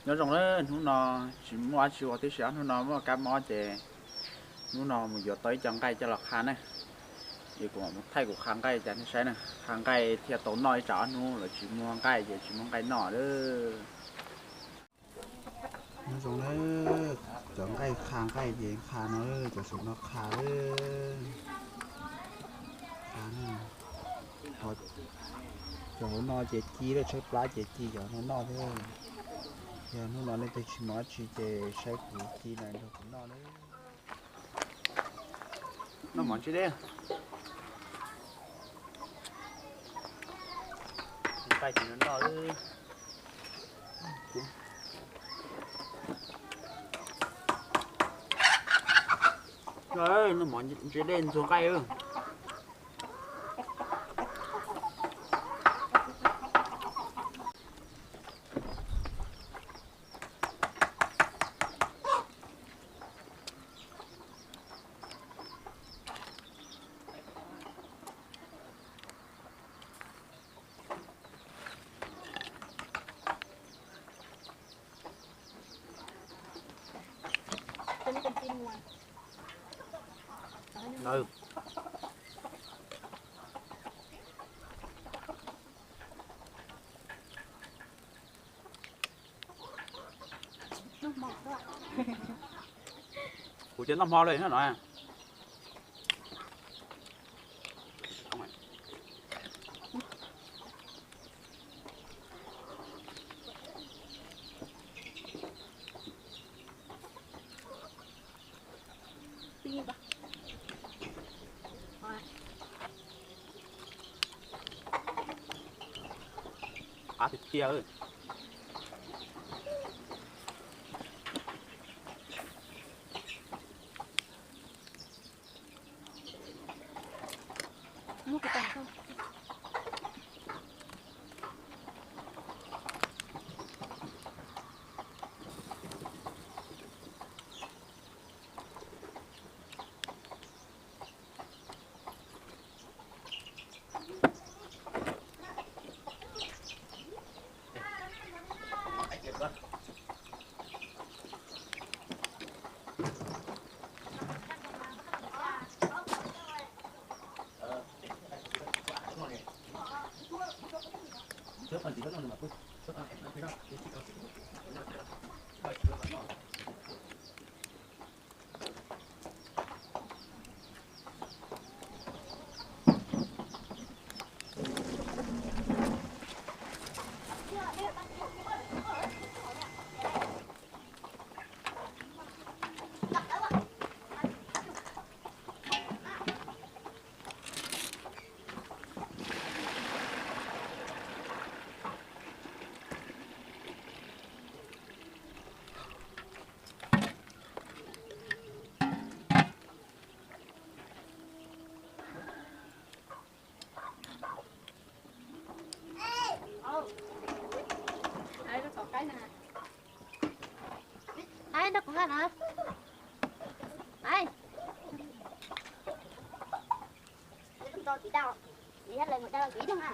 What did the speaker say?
Nyob zoo na, hnub no tsis muaj dab tsi ua tib si, hnub no muaj kab mob ces hnub no mus yuav tau ib co nqaij coj los qha na. Es kuv mam mus thaij kuv qha nqaij cas nej saib na, qha nqaij thiaj tau noj ib tsam ob hnub, lawv tsis muag nqaij ces tsis muaj nqaij noj lawm. Nyob zoo na, cov nqaij qha nqaij ces qha no, cov saum no qha lawm. Qha na, cov hauv no ces ci lawm, tshaib plab ces ci cov no noj thiab. Yog hnub no leej twg tsis muaj dab tsi ces saib kuv ci no nrog kuv noj na. Noj mov ntsib dej. Nqaij ces noj noj. Noj mov ntsib dej ntxuag nqaij. Kuv cia noj hmo li no. Qab tiag tiag. Ai, nrog kuv nqa no. Ai. Tso tsis tau, nws yog lawv mus da tsis ib leeg na.